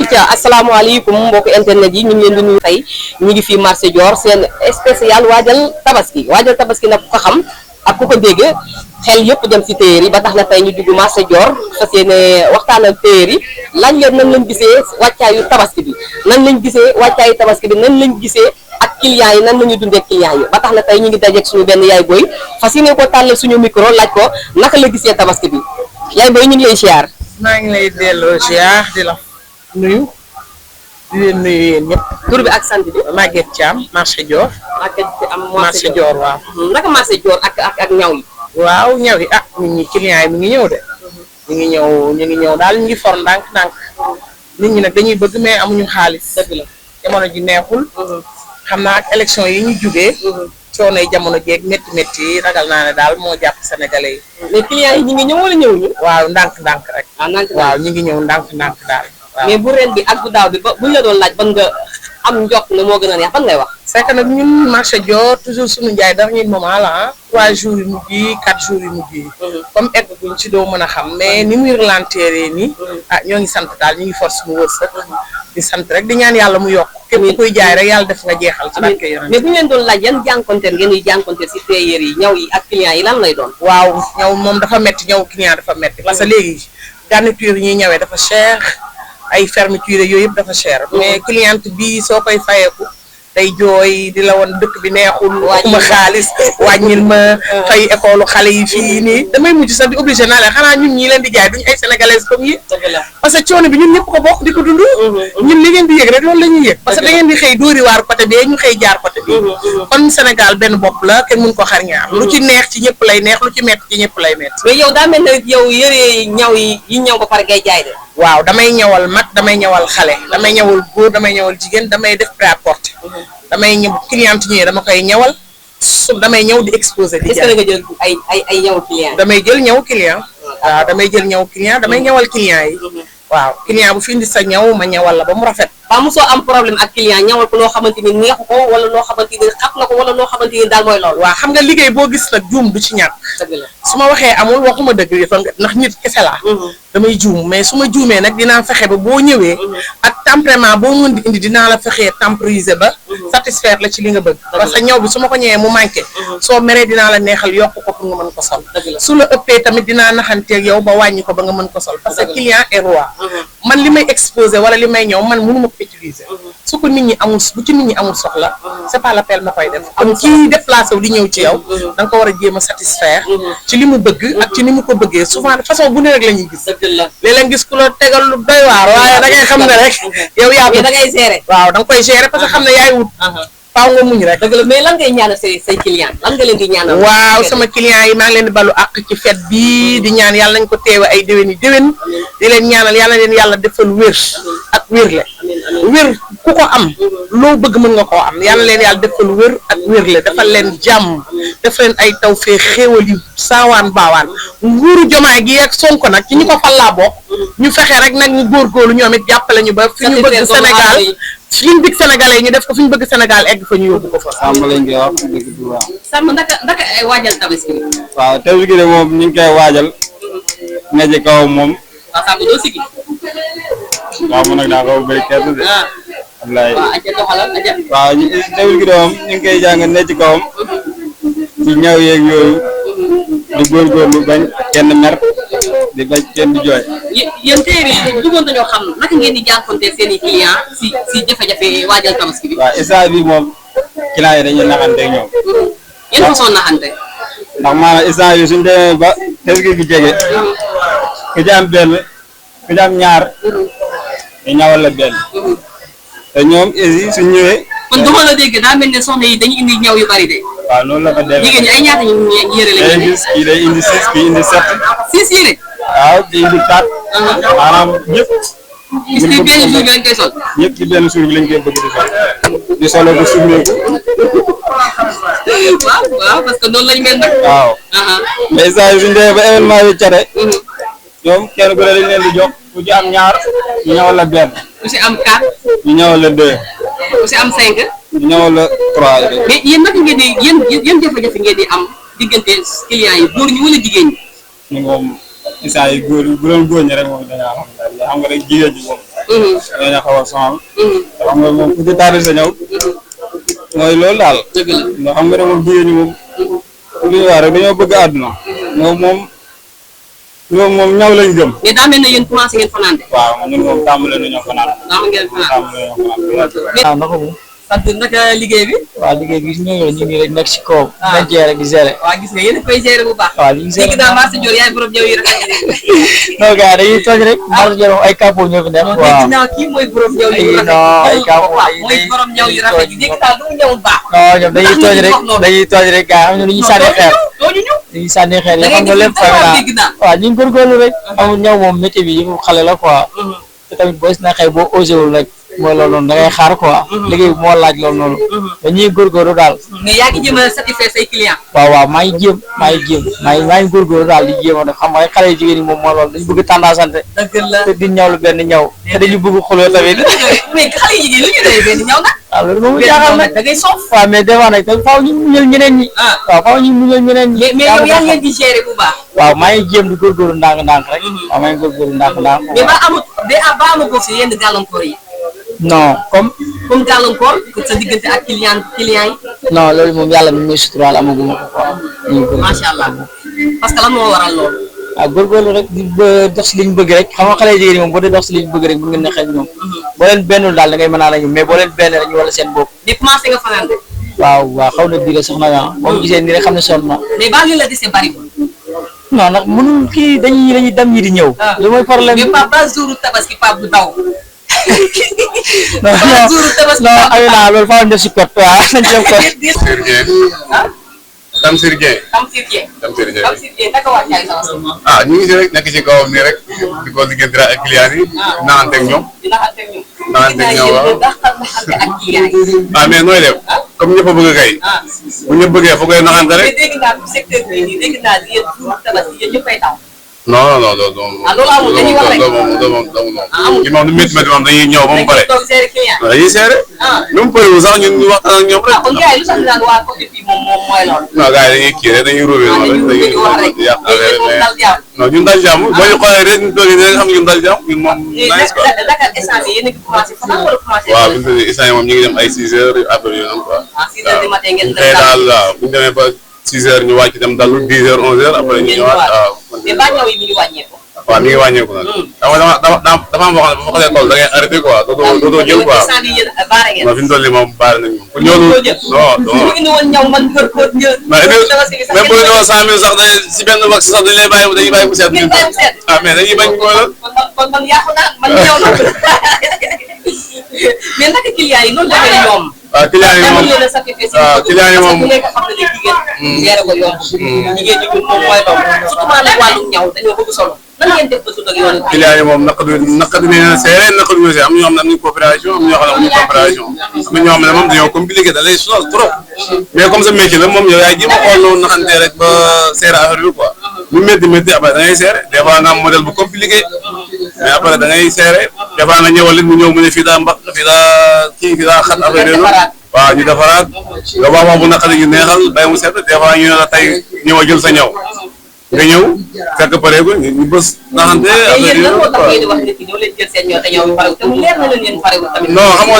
acca asalaamaaleykum mbokki internet yi ñu ngi leen di nuyu tey ñu ngi fii marché Dior seen spécial waajal tabaski nag ku ko xam ak ku ko dégg xel yëpp dem si téer yi ba tax na tey ñu dugg marché Dior fas yéene waxtaan ak téer yi laaj leen nan lañ gisee wàccaayu tabaski bi nan lañ gisee ak clients yi nan la ñuy dundee clients yi ba tax na tey ñu ngi dajeeg suñu benn yaay booy fas yéene ko tàllal suñu micro laaj ko naka la gisee tabaski bi yaay booy ñu ngi lay ziar. maa ngi lay delloo ziar di la nuyu di leen nuyu yéen ñëpp. tur bi ak sant bi. Maguette Thiam marché Dior. marché Dior waaw. naka marché Dior ak ñaw yi. waaw ñaw yi nit ñi clients yi mi ngi ñëw de. ñu ngi ñëw daal ñu ngi for ndànk-ndànk. nit ñi nag dañuy bëgg mais amuñu xaalis. dëgg la jamono ji neexul. xam naa ak élection yi ñu jugee. coono yi jamono jeeg métti yi ragal naa ne daal moo jàpp sénégalais yi. mais clients yi ñu ngi ñëw wala ñëwuñu. waaw ndànk-ndànk rek. waaw ñu ngi ñëw ndànk-ndànk daal. mais bu ren bi ak bu daaw bi ba buñ la doon laaj ban nga am njort ne moo gën a neex ban ngay wax. c'est que nag ñun marché Dior toujours suñu njaay dernier moment la 3 jours yu mujj yi 4 jours yu mujj yi. comme egg buñ ci doo mën a xam mais ni muy ralentir nii. ñoo ngi sant daal ñu ngi force mu wërsëg di sant rek di ñaan yàlla mu yokk. képp kuy jaay rek yàlla def nga jeexal. ci barke Yonent mais bu ñu leen doon laaj yan jànkonteel ngeen di jànkonteel si tailleur yi ñaw yi ak clients yi lan lay doon. waaw ñaw moom dafa metti ñaw client dafa metti parce que léegi garniture yi ñuy ñawee dafa cher. ay fermeture yooyu yëpp dafa cher mais cliente bi soo koy fayeeku day jooy di la woon dëkk bi neexul waxuma xaalis wàññil ma fay école xale yi fii nii damay mujj sax di obligé naa leen xanaa ñun ñii leen di jaay duñu ay sénégalaises comme yi parce que coono bi ñun ñëpp ko bokk di ko dund ñun li ngeen di yëg rek loolu la ñuy yëg parce que da ngeen di xëy dóori waar côté bi ñu xëy jaar côté bi kon Sénégal benn bopp la kenn mun ko xar ñaar lu ci neex ci ñëpp lay neex lu ci metti ci ñëpp lay metti mais yow daa mel ne yow yëre ñaw yi ñaw ba pare ngay jaay de. waaw damay ñawal mag damay ñawal xale damay ñawal góor damay ñawal jigéen damay def prêt-à-porter damay ñëw client ñëwee dama koy ñawal damay ñëw di exposé di jaay. Est-ce que nga jël ay ñaw client. damay jël ñaw client waaw damay jël ñaw client damay ñawal client yi waaw client bu fi indi sa ñaw ma ñawal la ba mu rafet. ba mosoo am problème ak client ñawal ko loo xamante ni neexu ko wala loo xamante ni xat na ko wala loo xamante ni daal mooy loolu. waaw xam nga liggéey boo gis nag juum du ci ñàkk. dëgg la su ma waxee amul waxuma dëgg yi ndax nit kese laa. damay juum mais su ma juumee nag dinaa fexe ba boo ñëwee. ak tempérament boo mën di indi dinaa la fexee temporiser ba. satisfaire la ci li nga bëgg. parce que ñaw bi su ma ko ñëwee mu manqué. soo meree dinaa la neexal yokk ko pour nga mën ko sol. su la ëppee tamit dinaa naxanteeg yow ba wàññi ko ba nga mën ko sol parce que client est roi. man li may exposé wala li may ñëw man mënu ma ko utiliser. su ko nit ñi amul bu ci nit ñi amul soxla c'est pas l'appel ma koy def am kii déplacé wu di ñëw ci yow da nga ko war a jéem a satisfaire ci li mu bëgg ak ci ni mu ko bëggee souvent façon bu ne rek la ñuy gis léeg-léeg gis ku la tegal lu doy waar waaye da ngay xam ne rek yow yaa ko da ngay gérer waaw da nga koy gérer parce que xam ne yaay wut faaw nga muñ rek. dëgg la mais lan ngay ñaanal say client lan nga leen di ñaanal. waaw sama client yi maa ngi leen di balu àq ci fête bi di ñaan yàlla nañ ko teewe ay déwén yi déwén di leen ñaanal yàlla leen yàlla defal wér ak wérle wér ku ko am loo bëgg mën nga koo am yàlla leen yàlla defal wér ak wérle defal leen jàmm def leen ay taw fee xéewal yu saawaan baawaan nguuru Jomaay gi ak Sonko nag ci ñu ko fallaa bokk ñu fexe rek nag ñu góorgóorlu ñoom it jàppale ñu ba fi ñu bëgg Sénégal fi ñu bëgg Sénégalais ñu def ko fi ñu bëgg Sénégal egg fa ñu yóbbu ko fa. Samba lañ koy wax dëgg du waaw. Samba ndaka ay waajal tabaski bi. waaw tabaski de moom ñu ngi koy waajal ne ci kawam moom. waaw Samba doo sigi. waaw man nag daa ko bëri kenn de. wallaay waaw aja doxalal aja. waaw tabaski de moom ñu ngi koy jàng ne ci kawam ci ñaw yeeg yooyu di góorgóorlu bañ kenn mer di bañ kenn di jooy. yéen téere yi bëggoon nañoo xam naka ngeen di jànkuwanteel seen i client si jafe-jafe waajal tabaski bi. waaw instant bi moom client yi dañuy naxante ak ñoom. yéen façon naxante. ndax maanaam instant yi suñu demee ba tabaski gi jege ku ci am benn ku ci am ñaar ñu ñawal la benn te ñoom aussi suñ ñëwee. kon du ma la dégg daa mel ne soxna yi dañuy indi ñaw yu bari de. waaw noonu la fa demee jigéen ñi ay ñaata ñu yére la ñu gis kii day indi 6 kii indi 7. 6 yére. waaw di indi 4. maanaam ñëpp. gis nga benn jour bi lañ koy sol. ñëpp ci benn suur bi lañ koy bëgg di sol. di solo ko summeeku. waaw parce que noonu lañ mel nag. waaw. mais saa yu suñu demee ba événement bi care. ñoom kenn ku ne dañ leen di jox ku ci am ñaar ñu ñëwal la benn. ku si am 4. ñu ñëwal la 2. ku si am 5. ñu ñëwal la 3. mais yéen naka ngeen di yéen jafe-jafe ngeen di am diggante clients yi góor ñi wala jigéen ñi. ñu moom instant yi góor bu doon góor ñi rek moom dañoo xam nga rek jigéen ñi moom ñoo ñu xaw a sonal xam nga moom ku ci tardé sa ñëw mooy loolu daal nga xam nga ne moom jigéen ñi moom li ñu wax rek dañoo bëgg àdduna moom ñaw lañ jëm. mais daa mel ne yéen commencé ngeen fanaan de. waaw ñun moom tàmbale nañoo fanaan. waaw naka moom. sant naka liggéey bi. waaw liggéey bi gis nga ñu ngi rek nekk si kawam. nañ cee rek di gérer. waaw gis nga yéen a koy gérer bu baax. waaw li ñu gérer dégg naa Marché Dior yaay borom ñëw yi rafet. non gars dañuy toj rek. Marché Dior moom ay capot ñoo fi nekk. waaw dégg naa kii mooy borom ñëw yu rafet. ay capot mooy borom ñëw yu rafet yi dégg naa lu mu ñëwul baax. non ñoom dañuy toj rek gars xam nga dañuy sànni xeer. dañuy sànni xeer yoo xam nga lépp waaw ñu ngi góorgóorlu rek. amul ñëw moom métier bi yëpp xale la quoi. te tamit boo si na xëy boo osé wul rek mooy loolu noonu da ngay xaar quoi. liggéey bi moo laaj loolu noonu. dañuy góorgóorlu daal. mais yaa ngi jéem a satisfaire say clients. waaw maa ngi jéem maa ngi góorgóorlu daal di jéem a def xam nga xale yu jigéen ñi moom moo loolu dañu bëgg tendance ante. dëgg la te di ñaw lu benn ñaw. te dañu bëgg xuloo tamit. mais xale yu jigéen lu ñu doy benn ñaw nag. waaw loolu moom jaaxal nag da ngay soof. waaw mais des fois nag faaw ñu muñal ñeneen ñi. waaw faaw ñu muñal ñeneen ñi. mais yow yaa ngi leen di gérer bu baax. waaw maa ngi jéem di góorgóorlu ndànk-ndànk rek. waaw maa ngi góorgóorlu ndànk-ndànk. mais ba amul ko si yenn gàllankoor yi. non comme gàllankoor sa diggante ak client yi. non loolu moom yàlla mi muy suturaal amaguma ko quoi. macha allah parce que lan moo waral loolu. waaw góorgóorlu rek di dox si li ñu bëgg rek xam nga xale jigéen ñi moom boo dee dox si li ñu bëgg rek bu ngeen ne xëy ñoom. boo leen bennul daal da ngay mën a la ñu mais boo leen benn rek ñu wala seen bopp. di commencé nga fanaan de. waaw xaw na diire sax na nga boo gisee nii rek xam ne sonn na. mais baa ngi la gisee bariwul. non ndax mënul kii dañuy dem ñi di ñëw. lu mooy problème bi mais pas jour tabaski Pape du daw. non Amina loolu faaw ñu def si code waaw nañ ci def code. Tamsir Dieng. naka waa Ndiaye sama. ñu ngi si rek nekk ci kawam nii rek di ko liggéeyante ak client yi naanteeg ñoom. naanteeg ñoom waaw. mais nooy def comme ñëpp a bëgg kay. bu ñëpp bëggee foog ngay naxante rek. mais dégg naa secteur bi nii dégg naa yéen tabaski yéen ñëppay taw. non loolu amul dañuy wax rek ñu moom nu métti moom dañuy ñëw ba mu pare dañuy seere nu mu përiwul sax ñun ñu waxtaan ak ñoom rek kon gars yi lu tax daan waa côté bi moom mooy loolu non gars yi dañuy kii rek dañuy ruubee noonu rek dañuy yàq affaire non ñun dal jàmm boo ñu xoolee rek ñu toog nga xam ñun dal jàmm ñun moom nice quoi Dakar instant bi yéen a ngi commencé fanaan wala commencé waaw bi ñu instant yi moom ñu ngi dem ay 6 heures après yooyu noonu quoi 6 heures du matin ngeen daal waaw bu ñu demee ba 6 heures ñu wàcc dem dalu 10 heures 11 heures après ñu ñëwaat waaw mais baa ñëw yi mi ngi wàññeeku waaw mi ngi wàññeeku nag dafa am boo xam ne bu ma xasee tool da ngay arrêté quoi dootoo jël quoi non fi ñu toll nii moom baare nañ moom. pour ñëw non même bu ñu ñëwoon 100000 sax dañuy si benn wax sax dañuy bàyyi mu seet. mais dañuy bañ ko la. kon man yàqu naa man ñëw na mais naka client yi noonu demee ñoom. waaw client yi moom waaw client yi moom nekk xam ne jigéen géré ko yomb jigéen ñi moom mooy loolu surtout nag wàllum ñaw dañoo bëgg solo nan ngeen def ba tudd ak yoonu client yi moom naqadu nee na seere naqadu ñu see am ñoo xam ne am nañu coopération am ñoo xam ne amuñu coopération am na ñoo xam ne moom dañoo compliqué da lay sonal trop mais comme ça métier la moom yow yaay jéem a xool noonu naxantee rek ba seere affaire bi quoi lu métti après da ngay seere des fois nga am modèle bu compliqué mais après da ngay seere des fois nga ñëwal mu ñëw mu ne fii daa mbax fii daa kii fii daa xat affaire yooyu waaw ñu defaraat nga wax bu naqari ñu neexal bay mu set des fois ñu ne la tey ñëw a jël sa ñëw nga ñëw fekk pareegul ñu bës naxante affaire yooyu moo tax ngeen di wax nit ñi ñoo leen jël seen ñëw te ñëw pareegul te mu leer na leen yéen pareegul tamit non xam nga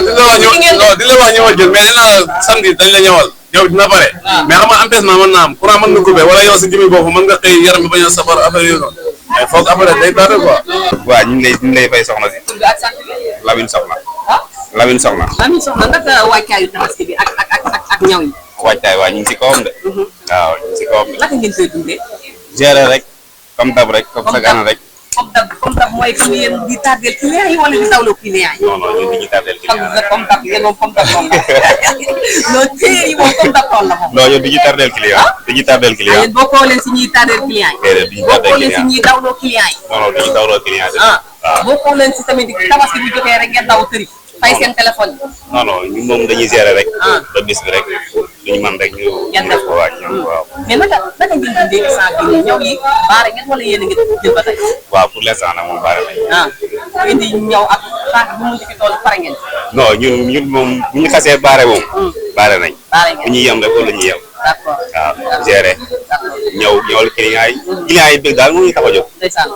di la wax ñëwal jël mais nee naa samedi dañ la ñëwal ñëw dina pare mais xam nga empêchement mën naa am courant mën na coupé wala yow si jëmi bopp mën nga xëy yaram bi bañ a safar affaire yooyu noonu mais foog après day tardé quoi. waaw ñu ngi lay fay soxna si. Lamine Soxna. Lamine Soxna. Lamine Soxna naka wàccaayu tabaski bi ak ñaw yi. waajtaay waa ñu ngi si kawam de. waaw ñu ngi si kawam de. naka ngeen koy dundee. gérer rek comme dab rek comme sa gana rek. comme dab mooy comme yéen di tardel client yi wala di dawloo client yi. non ñun dañuy tardel client rek. comme dab yéen moom comme dab moom non téye yi moom comme dab tool la moom. non ñun dañuy tardel client. dañuy tardel client. yéen bokkoo leen si ñuy tardel client yi. déedéet dañuy tardel bokkoo leen si ñuy dawloo client yi. non dañuy dawloo client yi. waaw bokkoo leen si tamit tabaski bu jotee rek ngeen daw tëri fay seen téléphone yi. non ñun moom dañuy gérer rek. ba bis bi rek duñu mën rek ñu def ko waa ñoom waaw. mais naka ngeen dundee instant bii ñëw yi baare ngeen wala yéen a ngi jël ba tey. waaw pour l'instant nag moom baare nañ. indi ñëw ak xaalis bu mu njëkk tool pare ngeen. non ñun moom bu ñu xasee baare moom. baare nañ. bu ñuy yem rek wala ñuy yem. d'accord waaw gérer. ñëwal client yi. client yi bëgg daal moo ñu tax a jóg. ndeysaan.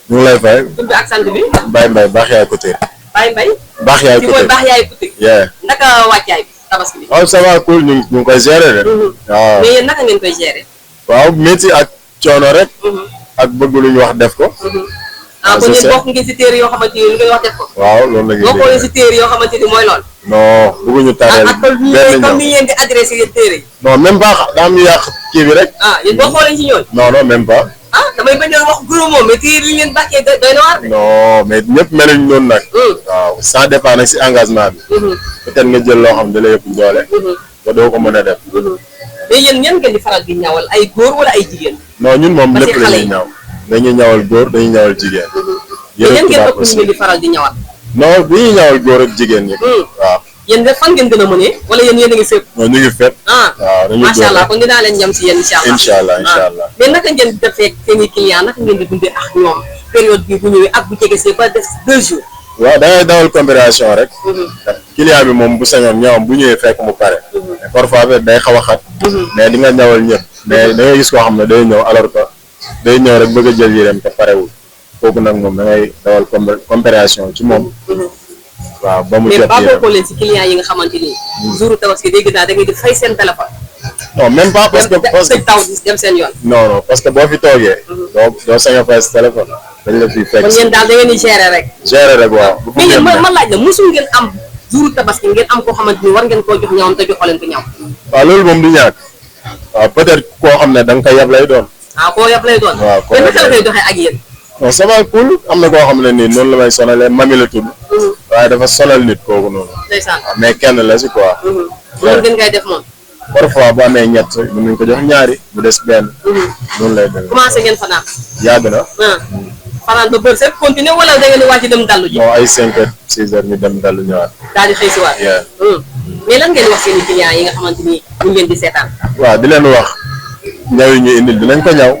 ñu ngi lay fay. tur bi ak sant bi. Baye Mbaye baax yaay ko tey. Baye Mbaye. baax yaay ci mooy baax yaay Couture. yeah. naka wàccaay bi tabaski bi. waaw ça va cool ñu ngi koy gérer rek. waaw mais yéen naka ngeen koy gérer. waaw métti ak coono rek. ak bëgg lu ñu wax def ko. kon yéen bokk ngeen si téere yoo xamante ni lu ngeen wax def ko. waaw loolu la ñuy boo xoolee si téere yoo xamante ni mooy lool. non bëgguñu tareel ak benn comme ni ngeen di adressé yéen téere yi. non même pas daa am ñu yàq kii bi rek. yéen boo xoolee si ñoon. non même pas. damay bañ a wax gros moom mais téere li ngeen bàkkee doy na waar de. non mais ñëpp meluñ noonu nag. waaw ça dépend nag si engagement bi. peut-être nga jël loo xam ne da lay yëpp doole. ba doo ko mën a def. mais yéen ñan ngeen di faral di ñawal ay góor wala ay jigéen. non ñun moom lépp la ñuy ñaw. dañuy ñawal góor dañuy ñawal jigéen. yéen ngeen ëpp ñu ngeen di faral di ñawal. non bi ñuy ñawal góor ak jigéen ñi. waaw yéen de fan ngeen gën a mënee wala yéen a ngi fépp. non ñu ngi fépp. waaw dañuy macha allah kon dinaa leen ñam si yéen incha allah. incha allah. mais naka ngeen di defee seen i client naka ngeen di dundee ak ñoom période bi bu ñëwee ak bu jege see ba def 2 jours. waaw da ngay dawal comparaison rek. client bi moom bu sañoon ñawam bu ñëwee fekk mu pare. mais parfois day xaw a xat. mais di nga ñawal ñëpp. mais da ngay gis koo xam ne day ñëw alors que day ñëw rek bëgg a jël yéreem te parewul kooku nag moom da ngay dawal comparaison ci moom. waaw ba mu jot mais ba bokkoo leen si client yi nga xamante ni. jour tabaski dégg naa da ngay di fay seen téléphone. non même pas parce que taw dem seen yoon. non parce que boo fi toogee. doo sañ a fay sa téléphone. dañ la fi fekk kon yéen daal da ngeen di gérer rek. gérer rek waaw. mais yéen ma laaj la mosul ngeen am jour tabaski ngeen am koo xamante ni war ngeen koo jox ñawam te joxoo leen ko ñaw. waaw loolu moom du ñàkk. waaw peut-être koo xam ne da nga koy yab lay doon. koo yab lay doon. waaw koo yab lay doon koy doxee ak yéen. non ça va cool am na koo xam ne nii noonu la may sonalee mami la tudd. waaye dafa sonal nit kooku noonu. ndeysaan waaw mais kenn la si quoi. loolu ngeen koy def moom. parfois bu amee ñett mën nañu ko jox ñaari bu des benn. noonu lay demee. commencé ngeen fanaan. yàgg na. fanaan ba bër set continuer wala da ngeen di wàcc dem dallu ji. non ay 5 heures 6 heures ñu dem dallu ñëwaat. daal di xëy si waat. mais lan ngeen wax seen i clients yi nga xamante ni ñu ngeen di seetaan. waaw di leen wax ñaw yi ñu indil dinañ ko ñaw.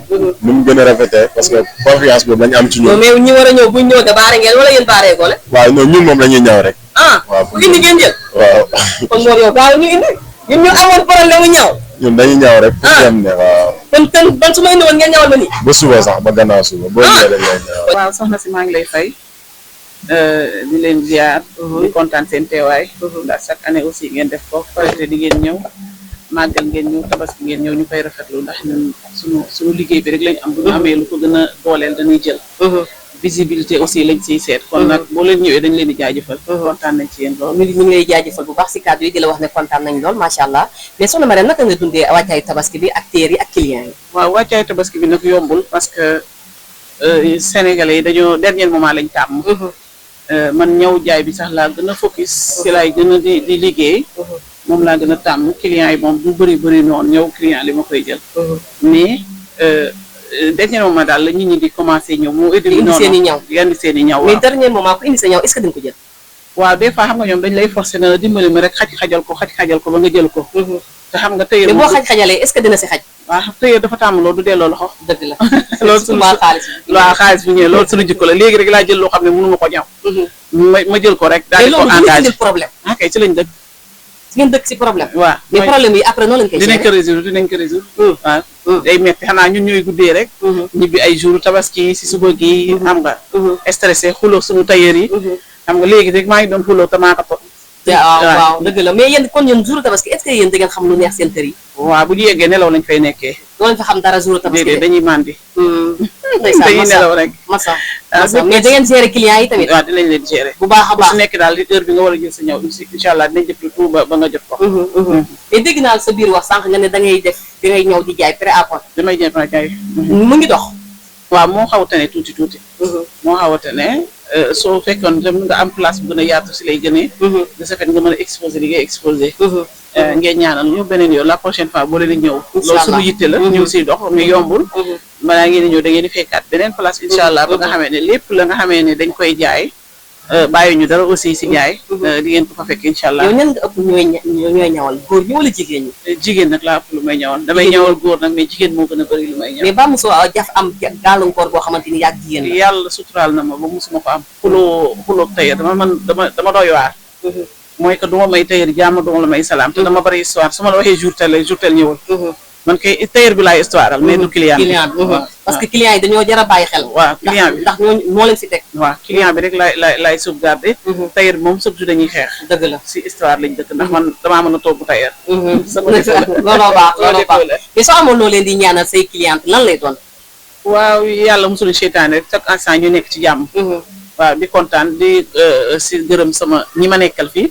nu mu gën a rafetee parce que confiance boobu lañ am ci ñun. mais ñi war a ñëw buñ ñëw da baare ngeen wala yéen baaree ko le. waaw non ñun moom la ñuy ñaw rek. waaw bu indi ngeen jël. waaw. kon Mor yow gaaw ñu indi ñun ñu amoon problème mu ñaw. ñun dañuy ñaw rek. pour dem ne waaw. kon ban su ma indi woon ngeen ñawal ma nii. ba suba sax ba gannaaw suba boo ñëwee dañ lay ñaw. waaw soxna si maa ngi lay fay di leen ziar. di kontaan seen teewaay. ndax chaque année aussi ngeen def ko Korité di ngeen ñëw màggal ngeen ñëw tabaski ngeen ñëw ñu koy rafetlu ndax ñun suñu liggéey bi rek lañ am bu ñu amee lu ko gën a dooleel dañuy jël. visibilité aussi lañ siy seet. kon nag boo leen ñëwee dañ leen di jaajëfal. kontaan nañ ci yéen lool. ñu ngi lay jaajëfal bu baax si kàddu yi di la wax ne kontaan nañ lool macha allah mais soxna Marème naka nga dundee wàccaayu tabaski bi ak téer yi ak clients yi. waaw wàccaayu tabaski bi nag yombul parce que sénégalais yi dañoo dernier moment lañ tàmm. man ñëw jaay bi sax laa gën a focus. si laay gën a di liggéey. moom laa gën a tàmm clients yi moom du bëri noonu ñëw client li ma koy jël. mais dernier moment daal la nit ñi di commencé ñëw moo indi noonu seen i ñaw indi seen i ñaw. mais dernier moment ku indi sa ñaw est-ce que di nga ko jël. waaw des fois xam nga ñoom dañ lay forcer na dimbali ma rek xajal ko ba nga jël ko. te xam nga tëyër mais boo xajalee est-ce que dina si xaj. waaw tëyër dafa tàmm loolu du delloo loxo. dëgg la loolu suñu xaalis bi ñëwee loolu suñu jikko la léegi rek laa jël loo xam ne mënu ma ko ñaw. ma jël ko rek daal di ko engagé problème. ok ci lañ dëkk. si ngeen dëkk si problème. waaw mais problème yi après noonu lañ koy. dinañ ko résoudre waaw day metti xanaa ñun ñooy guddee rek. ñibbi ay jour tabaski si suba gi xam nga. stressé xuloo suñu tailleur yi. xam nga léegi rek maa ngi doon xuloo tamaakato. waaw dëgg la mais yéen kon yéen jour tabaski est-ce que yéen da ngeen xam lu neex seen kër yi. waaw bu ñu yeggee nelaw lañ fay nekkee. doo leen fa xam dara jour tabaski déedéet dañuy mandi. dañuy nelaw rek. masa mais da ngeen gérer clients yi tamit. waaw dinañ leen gérer. bu baax a baax su nekk daal heure bi nga war a jël sa ñëw incha allah dinañ def tout ba nga jot ko. mais dégg naa sa biir wax sànq nga ne da ngay def da ngay ñëw di jaay prêt-à-porter. damay jaay. mu ngi dox. waaw moo xaw a tane tuuti. moo xaw a tane soo fekkoon dem nga am place bu gën a yaatu si lay gënee. de ce fait nga mën a exposer li ngay exposer. ngeen ñaanal ñu beneen yoon la prochaine fois boo leen di ñëw. loolu suñu yitte la. ñëw siy dox mais yombul. balaa ngeen di ñëw da ngeen di fekkaat beneen place incha allah ba nga xamee ne lépp la nga xamee ne dañ koy jaay. bàyyi ñu dara aussi si jaay. di ngeen ko fa fekk incha allah. yow ñan nga ëpp ñooy ñawal góor ñi wala jigéen ñi. jigéen nag laa ëpp lu may ñawal damay ñawal góor nag mais jigéen moo gën a bëri lu may ñawal. mais ba mosoo jaf am gàllankoor boo xamante ni yàgg jigéen la. yàlla suturaal na ma ba mosuma ko am. xuloo tailleur dama doy waar. mooy que du ma may tailleur jàmm du ma la may salaam te dama bëri histoire su ma la waxee jour tel ñëwal. man kay tailleur bi laay histoire al mais du client bi parce que client yi dañoo jar a bàyyi xel. waaw client bi ndax ñoo moo leen si teg. waaw client bi rek laay sauvegarder. tailleur bi moom chaque jour dañuy xeex. dëgg la si histoire lañ dëkk ndax man damaa mën a togg tailleur. looloo baax looloo baax te soo amoon loo leen di ñaanal say client lan lay doon. waaw yàlla musul seytaane rek chaque instant ñu nekk ci jàmm. waaw di kontaan di si gërëm sama ñi ma nekkal fii.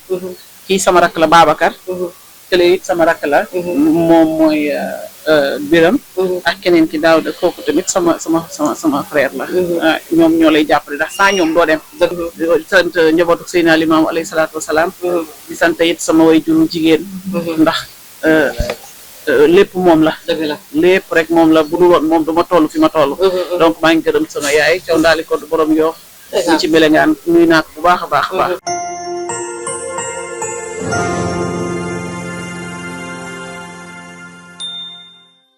kii sama rakk la Babacar. kële it sama rakk la. moom mooy Biram. ak keneen ki Daawda kooku tamit sama frère la. ñoom ñoo lay jàppale ndax sans ñoom doo dem. di sant njabootu Seydina Limaamu alayhi salaatu wasalaam. di sant it sama way juru jigéen. ndax lépp moom la. dëgg la lépp rek moom la bu dul woon moom du ma toll fi ma toll. donc maa ngi gërëm sama yaay caw ndaali ko borom yoo. ci Belengaan nuyu naa ko bu baax a baax a baax.